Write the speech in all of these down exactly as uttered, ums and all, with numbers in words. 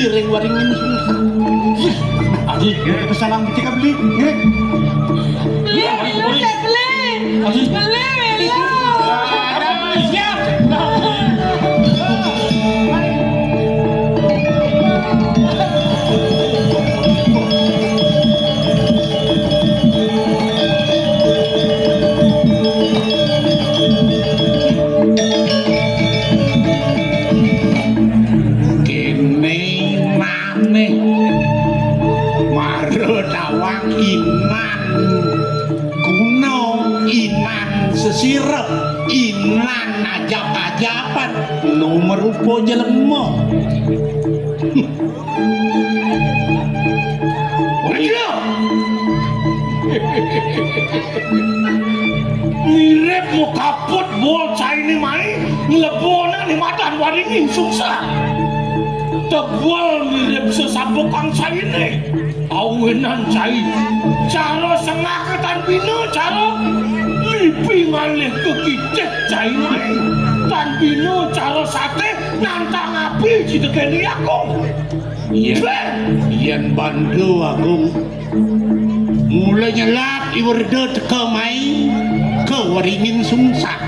Ring waringin sungsang. Adi, pesanan kita beli, nggih. Beli, beli, beli. Adi. Beli, beli. Siap. Kene maneh mara tawang inan guna, inan sesirep, inan ajap-ajapan, no marupa jelema. Wah, iya. Mirip mukaput bol cainé mai nglebona ning madan waringin sungsang. Tebel mirip sesabukang cainé. Awinan cai cara sengah tan bina cara lipi ngalih kekicik cai mai. Tan bina cara saté nantang api citekené Agung. Yen, yen banda Agung mula nyelap I Werda teka mai ka waringin sungsang,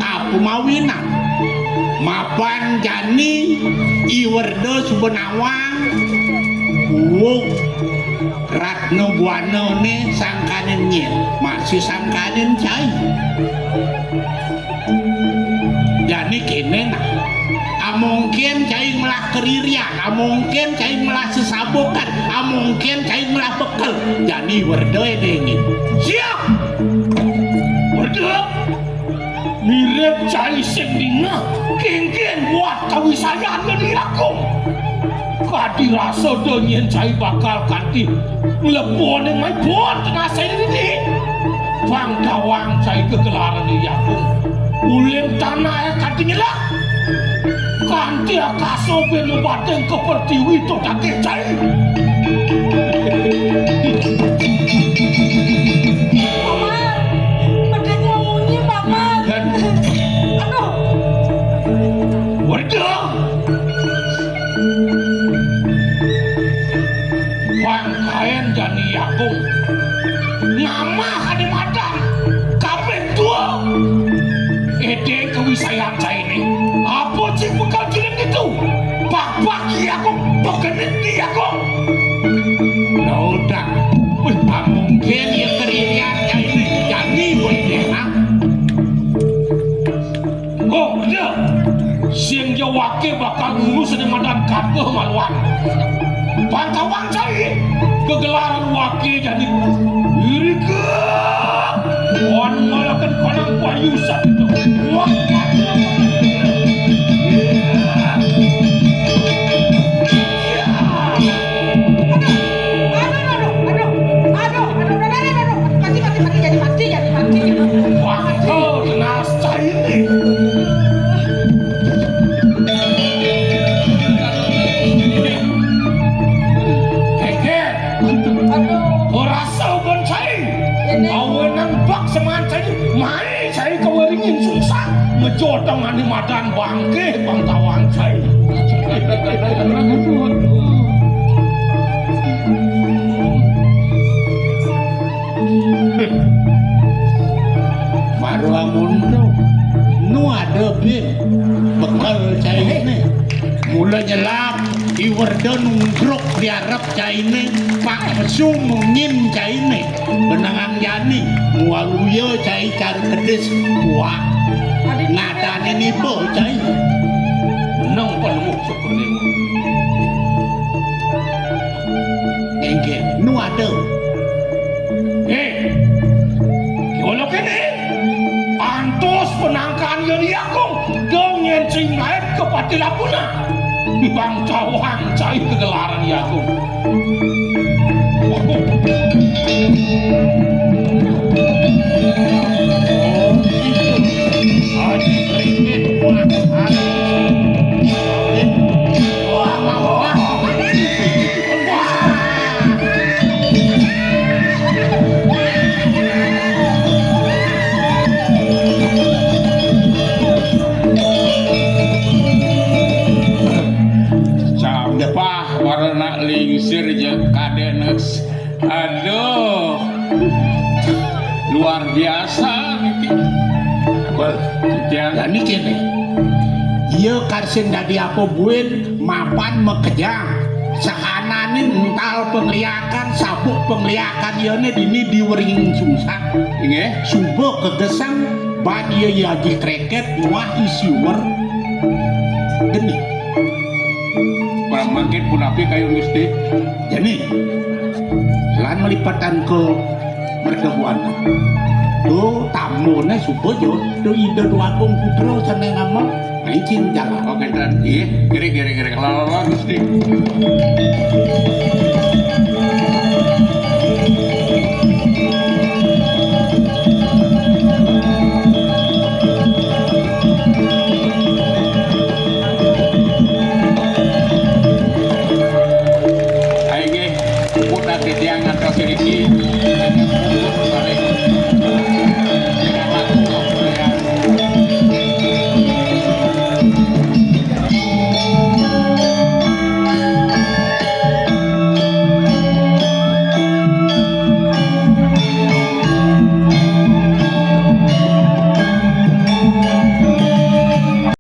apa mawinan? Mapan jani I Werda suba nawang, uug Ratna Buanané sangkaning nyén, masih sangkaning cai. Jani kéné nah. Amongkén cai ngelah keririan, amongkén cai ngelah sesabukan, amongkén cai ngelah bekel. Jani Werda édéngin. Siap. Werda. Mirip cai sing dingeh, kénkén buat kawisayan gedé Agung. Kadi rasa da nyén cai bakal kanti mlebone mai bon tengah sene dini. Bang tawang cai gegelaran Agung. Uling tanah kanti nyelak. Kanti akasa ben lubating ka pertiwi to takih cai. Paman, pedih ngomongnya, Paman. Dan aduh. Waduh. Pangkaén jani Agung. Ngamah ade madan. Kaping dua. Ede kewisayan cainé. Apa cing bekal kirim itu? Pak-pak iya Agung. Begenit iya Agung. Nah, udah. Wih, mungkin ya keririan cainé. Jani kowe deh, ha? Oh, iya. Sing jawake bakal ngurus ning madan kata maluan. Pantawang cai kegelaran wake jani irika. Wan ngalaken kanang bayu sapitu. Wah. Aduh, aduh, aduh, aduh, aduh, aduh, aduh, aduh, aduh, mati, mati, mati, jadi mati, jadi mati. Wah, oh, nas cair nih. Hehe, aduh, ora saubon cair. Ini. Awenan bak seman cair, main. Cai kaweringin sungsang, ngejotongane madan bangke bang tawang cai. Baru amun tu, nu ada bin bekel caine. Mula nyelap, Iwerda nungkruk di arep caine, Pak Mesu mungin caine. Benengang jani, mualuya cai cara kedis, wah. Ngadane niba cai. Meneng penemuh syukur niku. Inggih, nu ada. Eh, kula kene. Antus penangkan yen yakung, dong yen sing lain kepati lapuna. Bang cawang cai kegelaran yakung. Jam depah. Para nak lingsir je kadén. Aduh. Luar biasa niki. Bel, ya. Lah niki nih. Iya kan sing dadi apa buin mapan makejang. Sahanané ental pangliakan, sabuk pangliakan iyané dini diweringing sungsang. Inggih. Suba kegesang ban iya Aji Kreket muah I Siwer geni. Pramangkin punapi kayun Gusti? Jani, lan malipetan ka Merga Buana. Tuh, tamuné suba ja. Tuh, Ida Dwagung Putra sané ngamel. Mancing jalan. Oké, dan iya, giring, giring, giring. Lawan, lawan, Gusti. Ayo, nggih, puput ati tiang ngantos iriki.